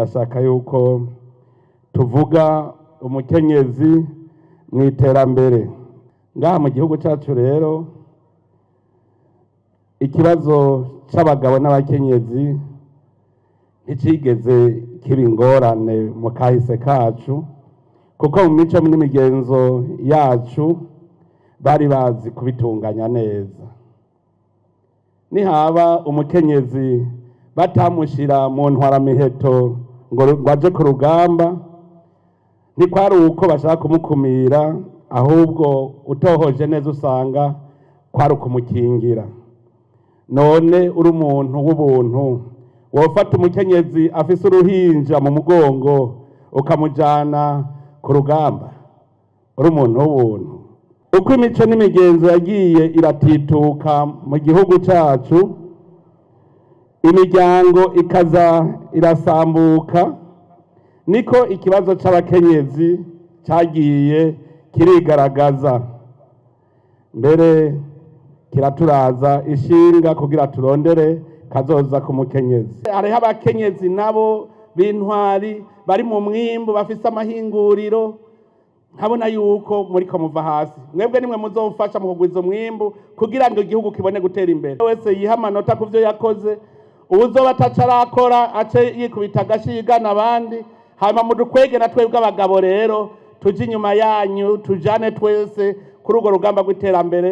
Ndashaka yuko tuvuga umukenyezi mu iterambere ngaha mu gihugu cyacu. Rero ikibazo c'abagabo n'abakenyezi nticigeze kiba ingorane mu kahise kacu, kuko mu mico n'imigenzo yacu bari bazi kubitunganya neza. Nihaba umukenyezi batamushyira mu ntwaramiheto ngo aje ku rugamba, ntikwari uko bashaka kumukumira, ahubwo utohoje neza usanga kwari ukumukingira. None uri umuntu w'ubuntu, wofata umukenyezi afise uruhinja mu mugongo ukamujana ku rugamba? Uri umuntu w'ubuntu? Uko imico n'imigenzo yagiye iratituka mu gihugu cyacu, imiryango ikaza irasambuka, niko ikibazo c'abakenyezi cyagiye kirigaragaza, mbere kiraturaza ishinga kugira turondere kazoza ku mukenyezi. Hariho abakenyezi nabo b'intwari bari mu mwimbu, bafise amahinguriro. Nkabona yuko muriko muva hasi. Mwebwe nimwe muzofasha mu kugwiza umwimbu kugira ngo igihugu kibone gutera imbere. Wese yiha amanota ku vyo yakoze, uwuzoba ataco arakora ace yikubita agashi yigana abandi. Hanyuma mudukwege na twebwe abagabo rero tuje inyuma yanyu, tujane twese kuri urwo rugamba rw'iterambere.